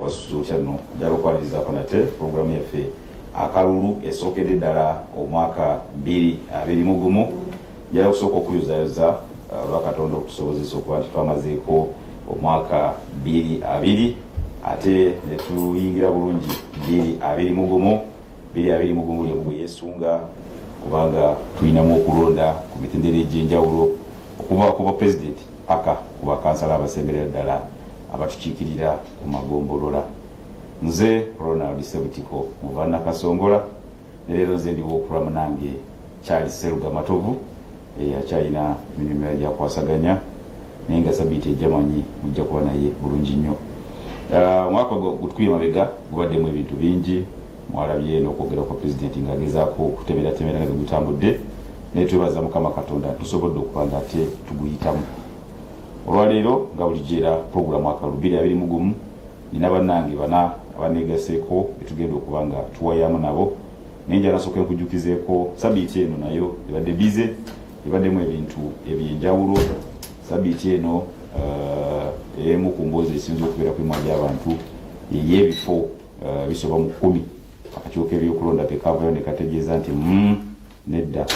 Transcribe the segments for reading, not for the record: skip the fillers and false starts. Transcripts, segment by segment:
Wasuze otya nno? Njagala okwanirizaako nate pulogulaamu yaffe Akalulu esookedde ddala omwaka 2021. Njagala okusooka okuyozaayoza olwa Katonda okutusobozesa okuba nti twamazeeko omwaka 2020 ate ne tuyingira bulungi 2021. 2021 buli omu gwe yeesunga kubanga tulinamu okulonda ku mitendera egy'enjawulo okuva ku bapulezidenti paka ku bakansala abasemberera ddala abatukiikirira ku magombolola. Nze Ronald Ssebutiko Muvanakasongola ne leero nze ndiwo okulwa munange Charles Sseruga Matovu akyalina emirimu emirala gyakwasaganya naye nga sabiiti ejja manyi mujja kuba naye bulungi nnyo. Omwaka gutukubye mabega gubaddemu ebintu bingi, mwalabye n'okwogera kwa pulezidenti ng'agezaako okutemeratemera nga bwe gutambudde, naye twebaza Mukama Katonda tusobodde okuba nga ate tuguyitamu. Olwaleero nga bulijjo era pulogulaamu Akalulu 2021 nina bannange bana abaneegaseeko betugenda okuba nga tuwayaamu nabo, naye njagala nsooke nkujjukizeeko sabiiti eno nayo ebadde bize, ebaddemu ebintu eby'enjawulo. Sabiiti eno emu ku mboozi esinze okubeera ku mimwa gy'abantu ey'ebifo bisoba mu 10 akakiiko k'ebyokulonda ke kaavayo ne kategeeza nti nedda,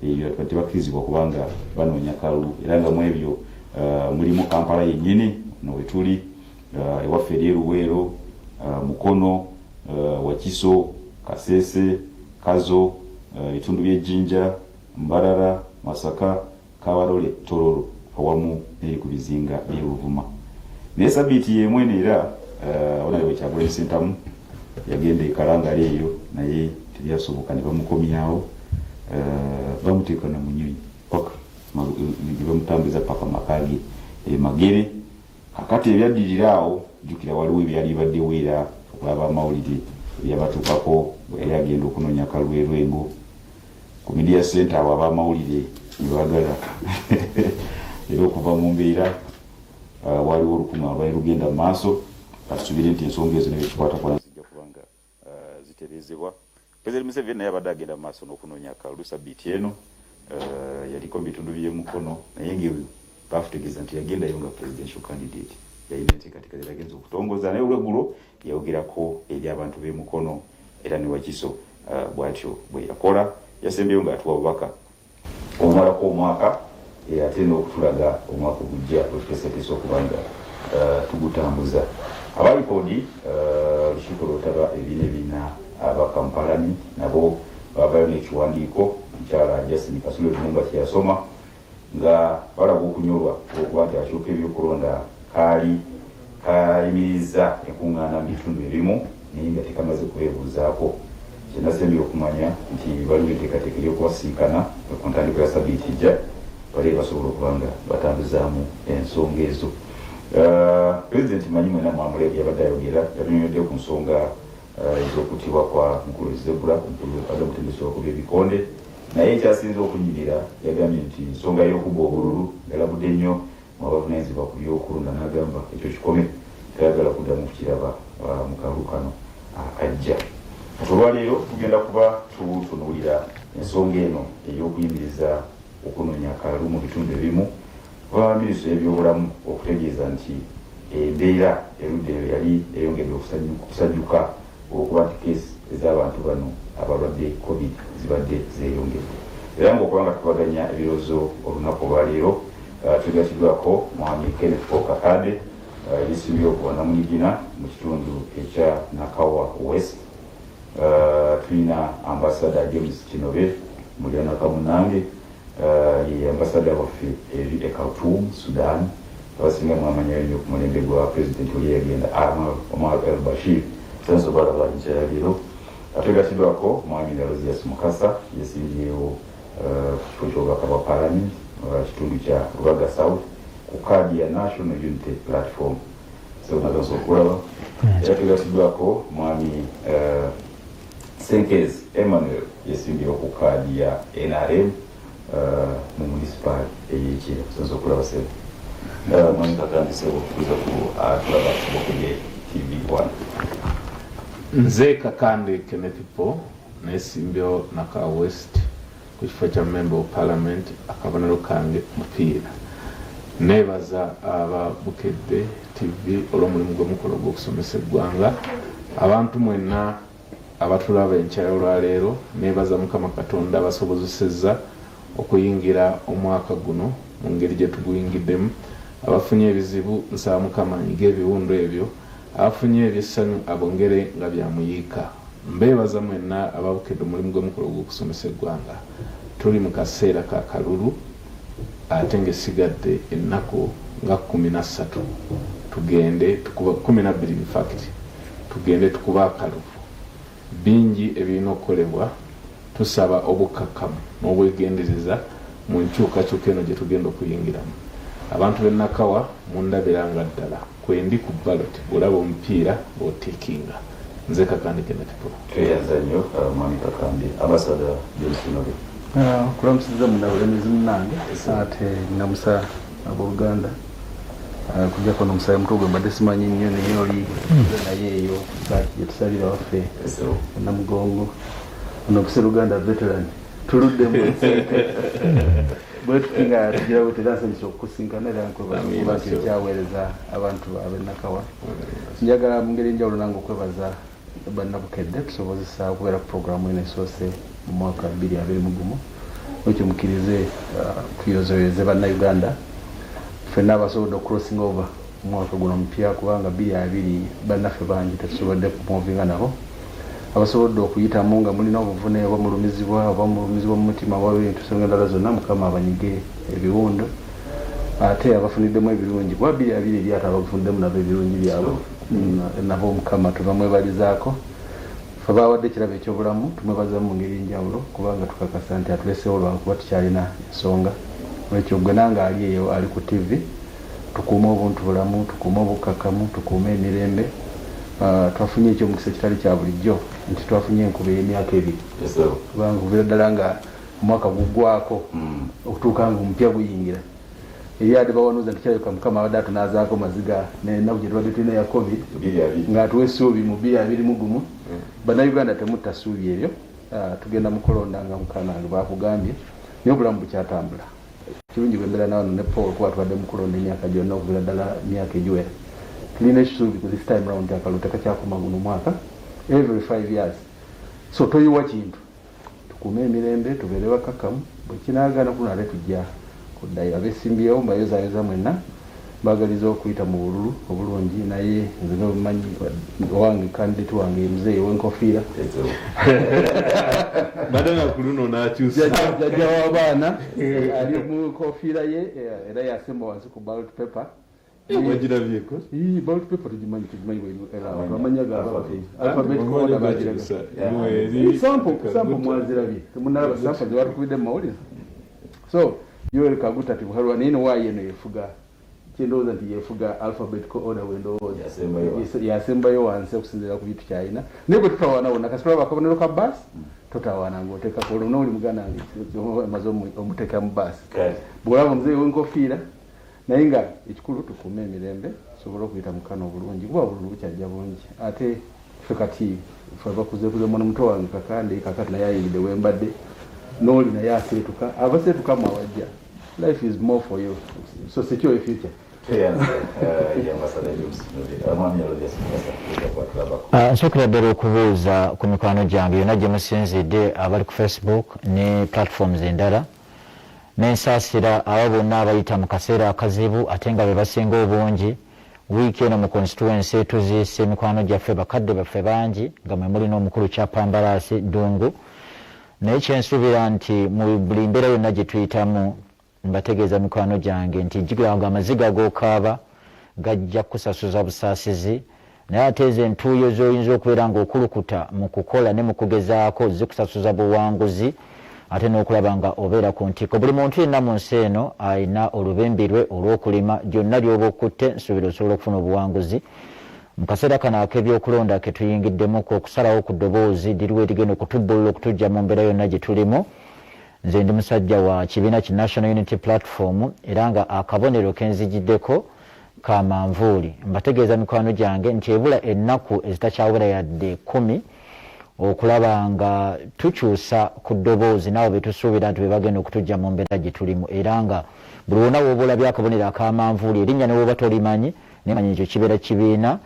ebyo tebakkirizibwa kubanga banoonya kalulu, era nga mu ebyo mulimu Kampala yennyini no wetuli, ewaffe eri Luweero, Mukono, Wakiso, Kasese, Kazo, ebitundu by'e Jinja, Mbarara, Masaka, Kabarole, Tororo awamu n'eri ku bizinga by'e Buvuma. Naye sabiiti y'emu eno era Honorable Kyagulanyi Ssentamu yagenda e Kalangala eyo naye tebyasoboka ne bamukomyawo, bamuteeka na mu nnyonyi paka ne bamutambuza paka mu maka ge e Magere. Kakati ebyaddirira awo, jjukira waliwo ebyali bibaddewo era okulaba amawulire ebyabatuukako bwe yali agenda okunoonya akalulu e Lwengo ku Media Center, awo ab'amawulire ne baagala era okuva mu mbeera. Waliwo olukuŋŋaana lwali lugenda mu maaso, katusuubire nti ensonga ezo ne bekikwatako nazo zijja kuba nga zitereezebwa. Pulezidenti Museveni naye abadde agenda mu maaso n'okunoonya akalulu sabbiiti eno, yaliko mu bitundu by'e Mukono, naye ng'ebyo baatutegeeza nti yagendayo nga presidential candidate, yalina enteekateeka ze yagenze okutongoza, naye olweggulo yayogerako eri abantu b'e Mukono era ne Wakiso. Bw'atyo bwe yakola, yasembyeyo ng'atuwa bubaka obumalako omwaka ate n'okutulaga omwaka ogujja bwe tuteeseteese okuba nga tugutambuza. Aba likodi olukiiko lwetaba ebibiina ebirina aba Kampalani nabo baavayo n'ekiwandiiko omukyala Justine Kasule Lumumba kye yasoma nga balaga okunyolwa olw'okuba nti akakiiko k'ebyokulonda kaali kayimirizza enkungaana mu bitundu ebimu naye nga tekamaze kubeebuuzaako. Kye nasembye okumanya nti waliwo enteekateeka ey'okubasisinkana ku ntandikwa ya sabiiti ejja balabe basobola okuba nga batambuzaamu ensonga ezo. Pulezidenti manyi mwena mwamulabye yabadde ayogera, yatunyonyodde ku nsonga ez'okuttibwa kwa mukulu Zebra, omukulu abadde omutendesi w'okuba ebikonde, naye ekyasinze okunyumira yagambye nti ensonga y'okubba obululu yalabudde nnyo mu abavunaanyizibwa ku by'okulonda n'agamba ekyo kikome, tayagala kuddamu kukiraba mu kalulu kano akajja. Kati olwaleero tugenda kuba tutunuulira ensonga eno ey'okuyimiriza okunoonya akalulu mu bitundu ebimu okuva minisitule y'ebyobulamu okutegeeza nti embeera erudde eyo yali eyongedde okusajjuka olw'okuba nti keesi ez'abantu bano abalwadde Covid zibadde zeeyongedde. Era ng'okuba nga tukubaganya ebirowoozo olunaku olwaleero twegattiddwako Mwami Kenneth Paul Kakande yeesimbyewo ku bwannamunigina mu kitundu ekya Nakawa West. Tulina Ambassador James Kinobe mulyanaka munnange, ye ambassador waffe eri e Khartoum, Sudan. Abasinga mwamanyayo nnyo ku mulembe gwa Pulezidenti oli eyagenda Omar El Bashir. Nsanyuse okubalaba enkya ya leero. Twegattiddwako Mwami Aloysius Mukasa yeesimbyewo ku kifo ky'obubaka bwa Palamenti mu kitundu kya Rubaga South ku kaadi ya National Unity Platform. Ssebo nsanyuse okukulaba. Era twegattiddwako Mwami Ssenkezi Emmanuel yeesimbyewo ku kaadi ya NRM mu munisipaali ey'e Kira. Nsanyuse okukulaba ssebo. Mwami Kakande ssebo okutuusa ku atulaba ku Bukedde TV 1. Nze Kakande Kenneth Paul neesimbyewo Nakawa West ku kifo kya Member of Parliament, akabonero kange mupiira. Neebaza aba Bukedde TV olw'omulimu gwe mukola ogw'okusomesa eggwanga. Abantu mwenna abatulaba enkya y'olwaleero, neebaza Mukama Katonda abasobozesezza okuyingira omwaka guno mu ngeri gye tuguyingiddemu. Abafunye ebizibu nsaba Mukama anyige ebiwundu ebyo, abafunye eby'essanyu abongere nga bya muyiika. Mbeebaza mwenna aba Bukedde omulimu gwe mukola ogw'okusomesa eggwanga. Tuli mu kaseera ka kalulu ate ng'esigadde ennaku nga 13 tugende tukuba, 12 in fact, tugende tukube akalulu. Bingi ebirina okukolebwa, tusaba obukkakkamu n'obwegendereza mu nkyukakyuka eno gye tugenda okuyingiramu. Abantu b'e Nakawa mundabira nga ddala kwendi ku ballot, bw'olaba omupiira bw'otiikinga. Nze Kakande Kenneth Paul. Tweyanza nnyo Mwami Kakande. Ambassador James Munoge. Kulamusiza munabulemezi munange, ate namusa abooluganda, kujjako nomusaayi muto gwe mbadde simanyi nnyo, naye oli naye eyo saaki gyetusabira waffe Namugongo ono Buseruganda veteran, tuludde mu nsenke bwe tuti nga tugira bwe era nsanyusa okukusinkana, era nkwebaza okuba nti okyaweereza abantu ab'Enakawa. Njagala mu ngeri enjawulo nange okwebaza bannabukedde tusobozesa okubeera ku puroguramu eno esoose mu mwaka 2021. Ekyo mukkirize tuyozoyoze Bannayuganda ffenna abasobodde okucrossing over omwaka guno omupya, kubanga 20 bannaffe bangi tetusobodde kumuvinga nabo. Abasobodde okuyitamu nga mulina obuvune oba mulumizibwa oba mulumizibwa mu mutima oba ebintu nsonga endala zonna, Mukama abanyige ebiwundu, ate abafuniddemu ebirungi, kuba 20 eri ate abagufuddemu nabo ebirungi byabwe nabo Mukama tubamwebalizaako. Fe bawadde ekirabo ekyobulamu, tumwebaza mu ngeri enjawulo, kubanga tukakasa nti atulesewo lwakuba tukyalina ensonga. Ekyo gwe nange ali eyo ali ku TV, tukuume obuntu bulamu, tukuume obukkakkamu, tukuume emirembe. Twafunye ekyomukisa ekitali kya bulijjo nti twafunye enkuba ey'emyaka 2, kubanga kuviira ddala nga omwaka guggwako okutuuka nga omupya guyingira, eri ate bawanuuza nti kirabika Mukama abadde atunaazaako maziga n'ennaku gye tubadde tulina ya COVID, ng'atuwa essuubi mu 2021. Bannayuganda, temutta ssuubi eryo. Tugenda mu kulonda nga mukanange bakugambye, naye obulamu bukyatambula. Kirungi bwembeera nawano ne Paul, kuba tubadde mu kulonda emyaka gyonna okuviira ddala emyaka egiwera. Tulina essuubi ku this time round nti akalulu tekakyakoma guno mwaka, every 5 years, so toyiwa kintu. Tukuume emirembe, tubeere bakakkamu. Bwe kinaagaana kuno ate tujja kuddayo. Abesimbyewo mbayozaayoza mwenna, mbagaliza okuyita mu bululu obulungi, naye nze nga bwemumanyi, owange candidate wange ye muzeeyi ow'enkofiira. Badanga ku luno n'akyusa. Jjajja w'abaana ali mu nkofiira ye, era yasemba wansi ku ballot paper. Wagirabyeko? Ii, ballot paper tugimanyi, tugimanyi bwe amanya ga alphabetical order bagiraga. Sample mwazirabye, temunalaba sample ze batukubidde mu mawulire? So Yoweri Kaguta Tibuhaburwa, naye nowaayo eno yefuga, kyendowooza nti yefuga alphabetical order, bwendowooza yasembayo wansi okusinziira ku bintu kyalina. Naye bwe tutawaana wonna, kasi tulaba akabonero ka baasi, totawaana ngaoteekako olwo nooli muganda wange omaze omuteeka mu baasi, bw'olaba omuzeeyi w'enkofiira. Naye nga ekikulu tukuume emirembe, tusobole okuyita mu kano obulungi, kuba obululu bukyajja bungi. Ate ffe kati ffe abakuzeekuze, mwana muto wange Kakande kakati naye ayingidde wembadde n'oli naye aseetuka, abaseetuka mu abajja, life is more for you, so secure your future. Nsookera ddala okubuuza ku mikwano gyange yonna gye musinzidde, abali ku Facebook ne platforms endala, nensaasira abo bonna abayita mu kaseera akazibu ate nga be basinga obungi. Wiiki eno mu constituency tuziise mikwano gyaffe, bakadde baffe bangi, nga mwe muli n'omukulu Kyapambalaasi Ddungu. Naye kyensuubira nti mu buli mbeera yonna gye tuyitamu, mbategeeza mikwano gyange nti jjukira amaziga g'okaaba gajja kusasuza busaasizi, naye ate ezo entuuyo z'oyinza okubeera ng'okulukuta mu kukola ne mu kugezaako zikusasuza buwanguzi, ate n'okulaba nga obeera ku ntikko. Buli muntu yenna mu nsi eno alina olubimbi lwe olw'okulima. Gyonna ly'oba okutte, nsuubira osobola okufuna obuwanguzi mu kaseera kano ak'ebyokulonda ke tuyingiddemu, kwe okusalawo ku ddoboozi liriwo erigenda okutubbulula okutujja mu mbeera yonna gye tulimu. Nze ndi musajja wa kibiina ki National Unity Platform, era nga akabonero kenzigiddeko ka manvuuli. Mbategeeza mikwano gyange nti ebula ennaku ezitakyawera yadde 10. okulaba nga tukyusa ku ddoboozi naabo betusuubira nti bebagenda okutujja mu mbeera gye tulimu, era nga buli wona woba olabye akabonero akamanvuuli erinnya ne woba tolimanyi, naye manyi ekyo kibeera kibiina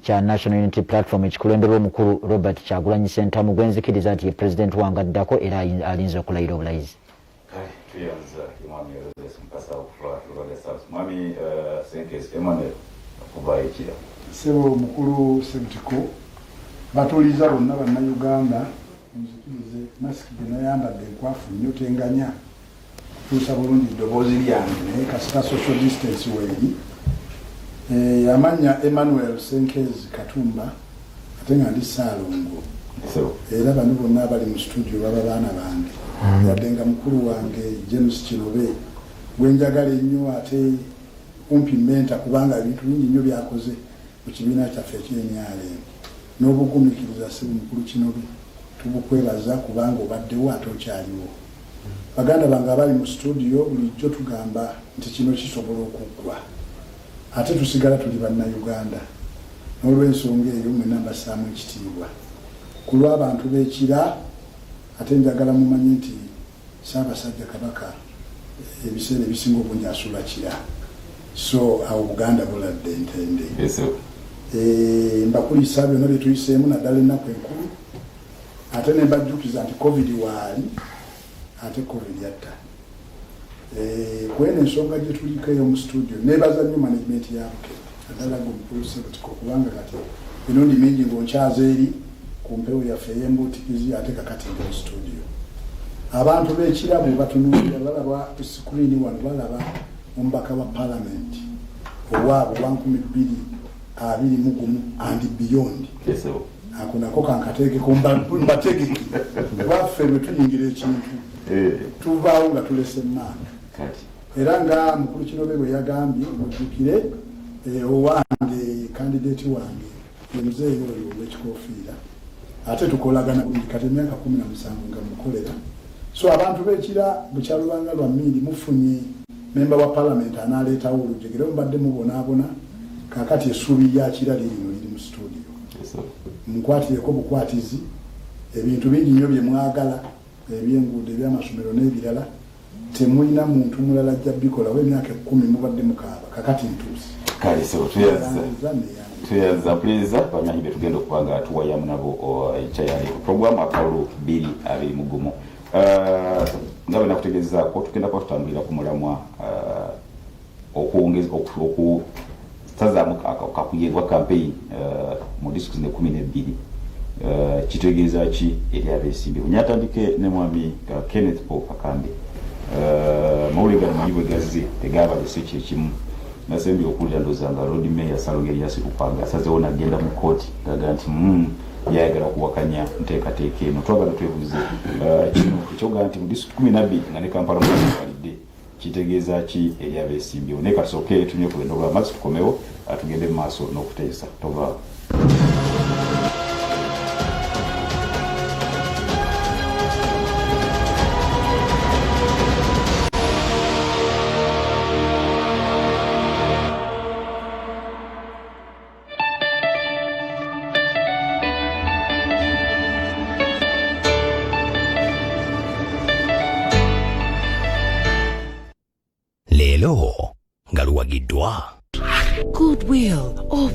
kya National Unity Platform ekikulemberwa omukulu Robert Kyagulanyi Ssentamu, gwenzikiriza nti ye pulezidenti wange addako era alinze okulayira obulayizi. Kale tweyanza mwami Roses Mukasa okuva Lubaga South, mwami Senkezi Emmanuel okuva Ekira. Ssebo mukulu Sebutiko, batuuliza bonna bannayuganda. Munzikirize, masiki gye nayambadde nkwafu nnyo, tenganya kutuusa bulungi ddoboozi lyange, naye kasita social distance weeri. Amannya Emmanuel Senkezi Katumba, ate nga ndi Ssaalongo, era bano bonna abali mu studio baba baana bange, yadde nga mukulu wange James Kinobe gwenjagala ennyo ate kumpi mentor, kubanga ebintu bingi nnyo byakoze mu kibiina kyaffe eky'NRM n'obugumiikiriza. Ssebo mukulu Kinobe, tubukwebaza kubanga obaddewo ate okyaliwo. Baganda bange abali mu studio, bulijjo tugamba nti kino kisobola okuggwa ate tusigala tuli bannayuganda. N'olwensonga eyo mwenna mbassaamu ekitiibwa ku lw'abantu b'Ekira. Ate njagala mumanye nti Ssaabasajja Kabaka ebiseera ebisinga obungi asula Kira, so awo Buganda buladde entende. Mbakulisa byonna bye tuyiseemu, naddala ennaku enkulu, ate ne mbajjukiza nti COVID waali, ate COVID yatta. Kweno ensonga gye tuliko ey'omu studio, nebaza nnyo management ya Bukedde, naddala gwe mukulu Sebutiko, kubanga kati emirundi mingi ng'onkyaza eri ku mpewo yaffe ey'embuutikizi, ate kakati ndi mu studio. Abantu b'Ekirabo batunuulira, balaba ku screen wano, balaba omubaka wa palamenti owaabwe wa 2021 and beyond. Ako nako kankateekeko mbategeke. Baffe bwe tuyingira ekintu tuvaawo nga tulese maaka. Era nga mukulu Kinobe bwe yagambye, mujjukire owange candidate wange ye muzeeyi oyo ow'ekikofiira, ate tukolagana bulungi kati emyaka 17 nga mukolera. So abantu b'Ekira, bukyalubanga lwa mmindi mufunye memba wa palamenti anaaleetawo olujegere. Mubadde mubonaabona, kakati essuubi lya Kira lirino liri mu studio. Munkwatireko bukwatizi, ebintu bingi nnyo bye mwagala, ebyenguudo, ebyamasomero n'ebirala, temulina muntu mulala ajja bikolawo. Emyaka 10 mubadde mukaaba, kakati ntuuse. Kale sebo, tweyanza puliza banywanyi betugenda okuba nga tuwayamu nabo ekyayali program akalulu 2021. Nga bwe nakutegeezaako, tugenda kuba tutambulira ku mulamwa okwongeza okusazaamu kakuyegwa campaign mu district ne 12 kitegeeza ki eri abeesimbyewo. Nyatandike ne mwami Kenneth Paul Kakande. Mawulire gano manyi bwe gazze tegabalese kyekimu. Nasembye okuwulira, ndowooza nga Lord Mayor Ssalongo Erias Lukwago asazeewo nagenda mu kooti ngaga nti yayagala kuwakanya nteekateeka eno. Twagala twebuuze, kino ekyogaa nti mu district 12 nga ne Kampala mukalidde kitegeeza ki eri abeesimbyewo? Naye kasooke tunywe ku lwendo lw'amazzi, tukomewo tugende mu maaso n'okuteesa. Tovaawo. Leero nga luwagiddwa Goodwill of